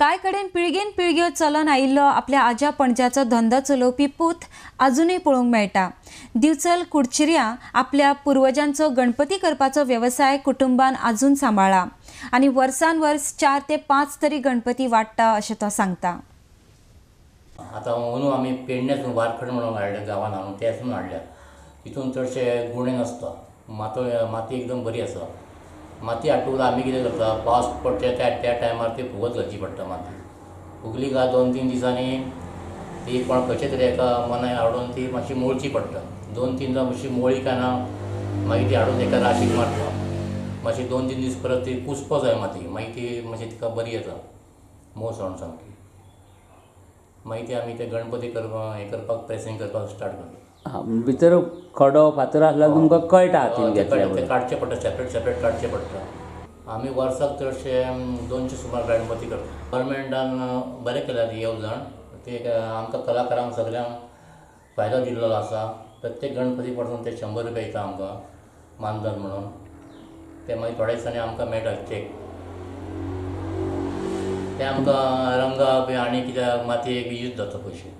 कांय कडेन पिळगेन पिळग्यो चलन आयिल्लो आपल्या आज्या पणज्याचो धंदो चलोवपी पूत अजुनूय पळोवंक मेळटा. दिवचल कुडचिऱ्या आपल्या पुर्वजांचो गणपती करपाचो वेवसाय कुटुंबान अजून सांबाळ्ळा आनी वर्सान वर्स 4 ते 5 तरी गणपती वाडटा अशें तो सांगता. आतां अंदू आमी पेडण्यासून वारखंड म्हणून हाडल्या, गांवान हाडून तेसून हाडल्या. तितून चडशे गुणे नासता, माती एकदम बरी आसा. माती हाडटकूच आमी कितें करता, पावस पडटा त्या त्या टायमार ती फुगत घालची पडटा. माती फुगली काय 2-3 दिसांनी ती कोण खंयचे तरी एका मनाय हाडून ती मातशी मोळची पडटा. 2-3 मातशी मोळी काय ना मागीर ती हाडून एका राशीक मारता. मातशी 2-3 दीस परत ती कुसपा जाय माती, मागीर ती मातशी तिका बरी येता मोवसाण सामकी. मागीर ती आमी ते गणपती करपाक हें करपाक प्रेसींग करपाक स्टार्ट करता. भितर खडो फातर आसल्यार तुमकां कळटा हातीन घेतल्यार, ते काडचे पडटा, सेपरेट सेपरेट काडचे पडटा. आमी वर्साक चडशे 200 सुमार गणपती करता. गव्हर्मेंटान बरें केलां येवजण, ते आमकां कलाकारांक सगळ्यांक फायदो दिल्लो आसा. प्रत्येक गणपती पडसून ते 100 रुपया दिता आमकां मानधन म्हणून, ते मागीर थोड्या दिसांनी आमकां मेळटा चॅक. ते आमकां रंगा बी आनी कित्याक मातयेक यूज जाता पयशे.